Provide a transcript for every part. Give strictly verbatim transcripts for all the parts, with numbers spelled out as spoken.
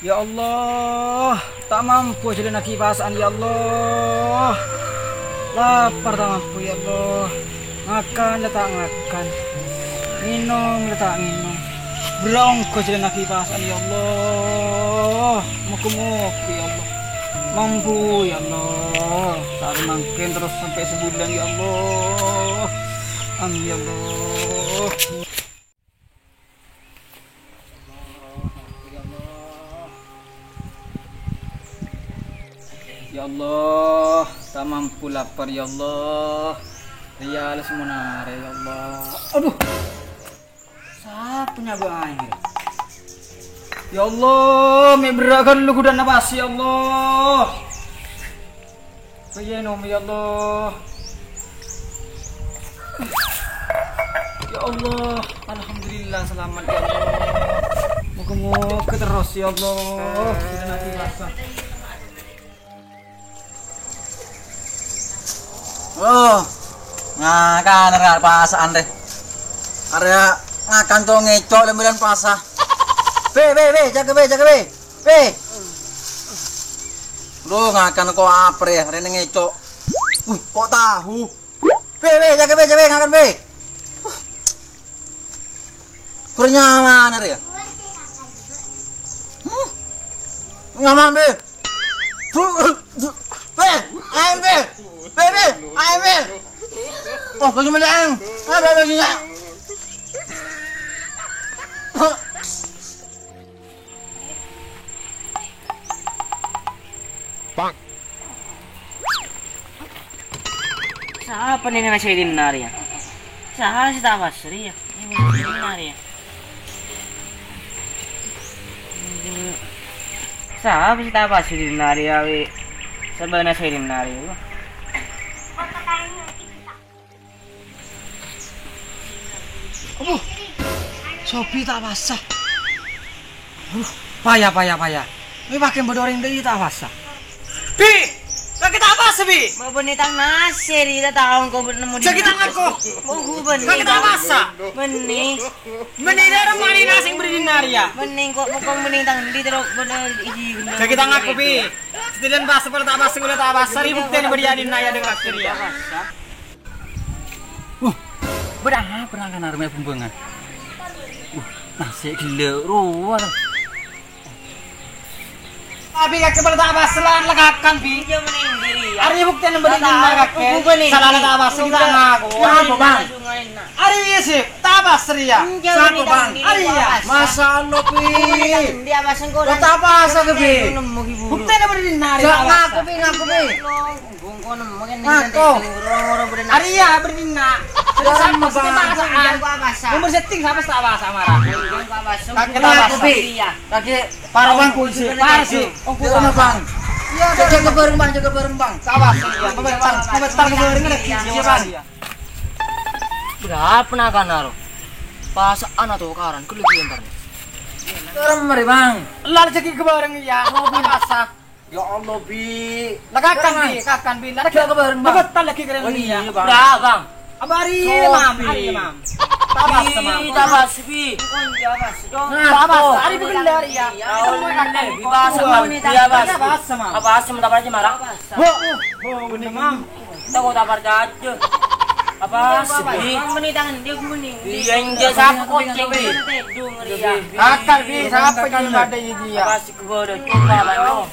Ya Allah, ta' mampu ajhâlânnaghi pasa'an, ya Allah. Lapar ta' mampu, ya Allah. Ngakan la ta' ngakan. Ngènom la ta' ngènom. Bârâ' ongghu ajhâlânnaghi pasa'an, ya Allah. Moghâ-moghâ, ya Allah, mampu, ya Allah. Sarè mangkèn terros sampè' sabulân, ya Allah. Amin, ya Allah. Ya Allah, ta' mampu lapar, ya Allah. Rèya la samonarè, ya Allah. Adhu. Sapa nyabâ' aèng? Ya Allah, mè' bârâ' ghâllu ghudhâna pas, ya Allah. Kaya nom, ya Allah. Ya Allah, alhamdulillah, salamet, ya Allah. Moghâ-moghâ terros, ya Allah. Kita nanti rasa. Oh, ngakan arè pasa'an rè. Arè ngakan to ngèco' lem-lem pasa. Be, be, be, jâgâ be, jâgâ be. Be. Duh, ngakan ko apa rè, rè ngèco'. Uh, kok tahu? Be, be, jâgâ be, jâgâ be, ngakan be. Kurnyaman arè ya? Hmm? Ngaman be. Be, aèng be. Be, be, aèng be. Oh, bagi mana aèng? Ada lagi ya? Sapa nè ngasè dinna' rèya? Sapa sè ta' pas rèya? Nè ngasè dinna' rèya? Sapa sè ta' pas dinna' rèya, wè? Sabâna sè dinna' rèya. Aduh, Sobi ta' pasa. Aduh, paya, paya, paya. Ini pakai bodoh orang dari ta' pasa. Bi, lagi ta' pasa, Bi. Mau bânnè tang nasè, ri, ta' tao engko' nemu di. Sakit tanganku. Mau gue bânnè. Lagi ta' pasa. Bânnè. Bânnè dâ' remma rèya sè bâri' dinna' rèya. Bânnè engko' mau bânnè tang di terus bânnè iji. Sakit tanganku, Bi. Setilan pasa, pala ta' pasa, gula ta' pasa. Ri buktèna bâri' dinna' rèya dâ' akhir rèya. Wah, bâdâ apa rèng kana' rèya bumbangan? Wah, nasè' ghellâ' rowa. Bi, kakè bâdâ ta' pas lan la ngakan, Bi. Iya, mending diri, ya. Arèya buktèna bâdâ dinna' kakè. Sala la ta' pas, kita ngaku. Apa, Bang? Arèya sih, ta' pas rèya. Sapa, Bang? Arèya. Masya Allah, Bi. Dia pas engko'. Lo ta' pas, Bi. Buktèna bâdâ dinna' rèya. Ngaku, Bi, ngaku, Bi. Ngaku. Arèya bâdâ dinna'. Dalam, Bang. Nomor setting sapa ta' pas, mara. Kakè ta' pas. Ngaku, Bi. Kakè parabang kunci. Parsi. Jaga, Bang. Iya, jaga bareng, Bang, jaga bareng, Bang. Ta' pas, iya. Pembentar, pembentar ke bareng lagi, iya, Bang. Bârâmpa nakana ro? Pasa'an atokaran, ghellâ' entar. Bareng mari, Bang. Lar jagi ke bareng, iya. Mau pasa. Ya Allah, Bi. Lah, kakan, Bi, kakan, Bi. Lah, kakan, Bang. Bebetan lagi keren. Oh, iya, Bang. Udah, Bang. Abari, Mam, ari, Mam. Tabas, Mam. Tabas, Bi. Tabas. Tabas. Ari begendar, ya. Tahu bener, Bi, Bas, Mam. Iya, Bas. Tabas, Mam. Tabas, Mam. Tabas, Mam. Ho, ho, bener, Mam. Kita kok tak percaya. Apa sih? Meni tangan dia, meni. Iya, enggak, sapa kucing, Bi? Akal, Bi, sapa yang ada ini dia? Apa sih, gua udah coba, Bang.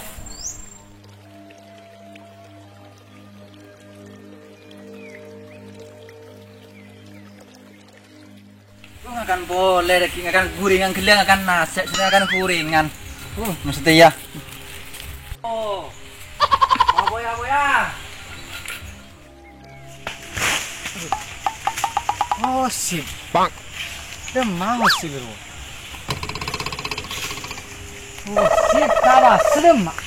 Ngakan polè, lagi ngakan gorengan, ghellâ' ngakan nasè', sudah ngakan gorengan. Uh, mesti ya. Oh. Apa ya, apa ya? Oh, sip. Bang. Demam, sip, bro. Oh, sip, kawas, demam.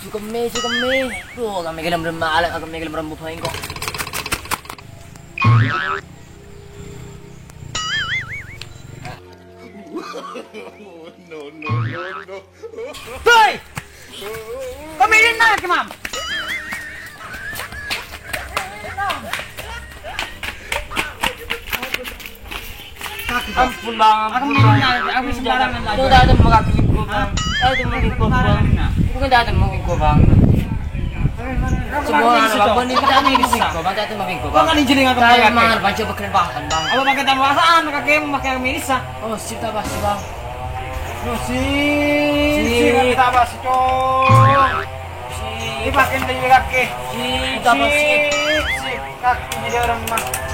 Sukemme, sukemme. Duh, kami gelem remma alek, kami gelem remma bae kok. No, no, no, no. Boy! Kami ini nak, Mam. Ampon, Bang, ampon, Bang. Aku sembarangan aja. Itu tak ada mau kaki gua, Bang. Tak ada mau kaki gua, Bang. Bukan tak ada mau kaki gua, Bang. Semua anak Bang, ini kita ada mau kaki gua, Bang. Tak ada mau kaki gua, Bang. Bang, kan izin nggak Saya pakai. Mangan baca bekal bahan, Bang. Apa pakai tambahan? Pakai medis, ah. Oh, sip, tak pasti, Bang. Oh, sip, sip, sip, tak pasti, Cok. Sip. Ini pakai tadi kaki. Sip, tak pasti. Sip, sip. Kaki jadi orang mah.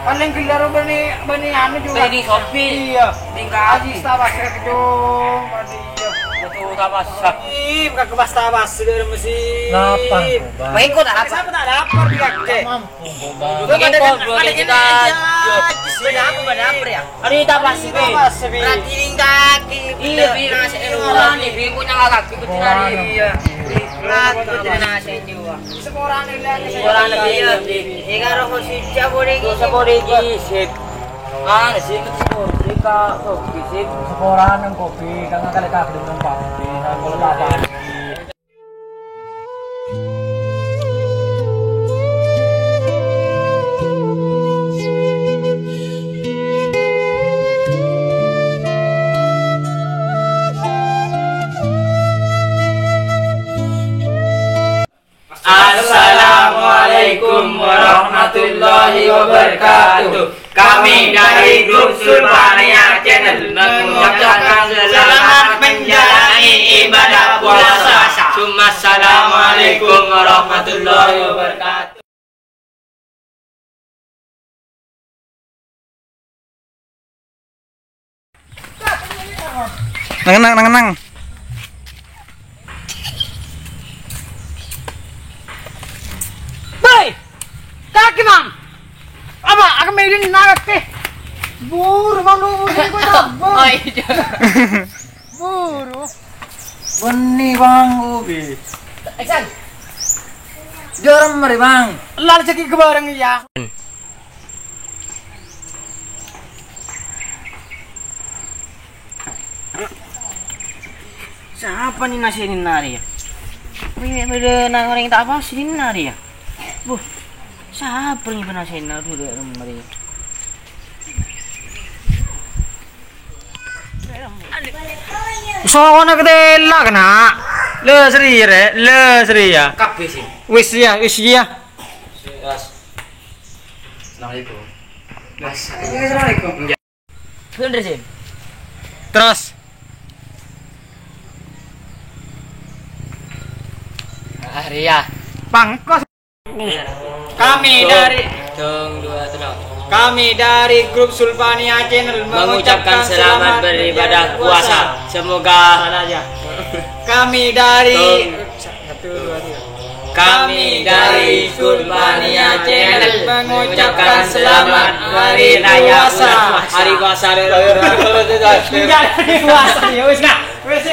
Paling gila bani, bani anu juga. Bani sopi. Iya. Tinggal Aji aji. Stabas ya, Cok. Aji, iya. Betul, stabas. Ih, bukan kebas stabas, sudah mesti. Lapar, Bang. Baik, kok tak lapar? Kenapa tak lapar, dia, Cek? Mampu, Bang. Lu pada Impor, pada bro, gini kita aja. Pada apa, pada apa, ya? Aduh, tak pasti, Bi. Berarti ini kaki, iya, bener, Bi. Nasi ini orang nih, Bi, punya kaki, betul hari. Iya. Kaki, betul nasi juga. Sekolah nih, iya. Iya, Bi. Ini kan roh sujud, boleh gitu. Bisa boleh gitu, sip. Ah, sip, sip, sip, Kak. Kopi, sip. Sekolah nang kopi, kan kali kaki nang kopi, nang kopi apa? Assalamualaikum warahmatullahi wabarakatuh. Kami dari grup Sulfania Channel mengucapkan selamat menjalani ibadah puasa. Summa assalamualaikum warahmatullahi wabarakatuh. Nang, nang, nang, nang. Bay! Kaki, Mang! Apa? Aku mainin nangak, eh. Buru, Mang, lu, buru, buru, buru. Oh, iya. Buru. Bânnè, Bang, Ubi. Jarom marè, Bang. Lal jâghi ghâbâreng, iyâ. Sapa nè nasè'è nèna rèya? Mè-, mè-, nang orèng ta' apa sè nèna rèya? Buh, sapa nè nasè'è nèna rèya? Sokona katella kèna. Lè, seri, Rè. Lè, seri, yâ. Kabbhi, sih. Wis, yâ, wis, yâ. Mas. Assalamualaikum. Mas. Assalamualaikum. Bener, sih. Terus. Ah, Ria. Pangkos. Kami dari Dong, dua, terus. Kami dari grup Sulfania Channel Mengucapkan mengucapkan selamat selamat beribadah berpuasa. Semoga Salah aja. Kami dari Dong. Satu, dua, tiga. Kami dari Sulfania Channel mengucapkan selamat hari puasa. Hari puasa. Enggak, hari puasa. Ya wis, nah. Wis.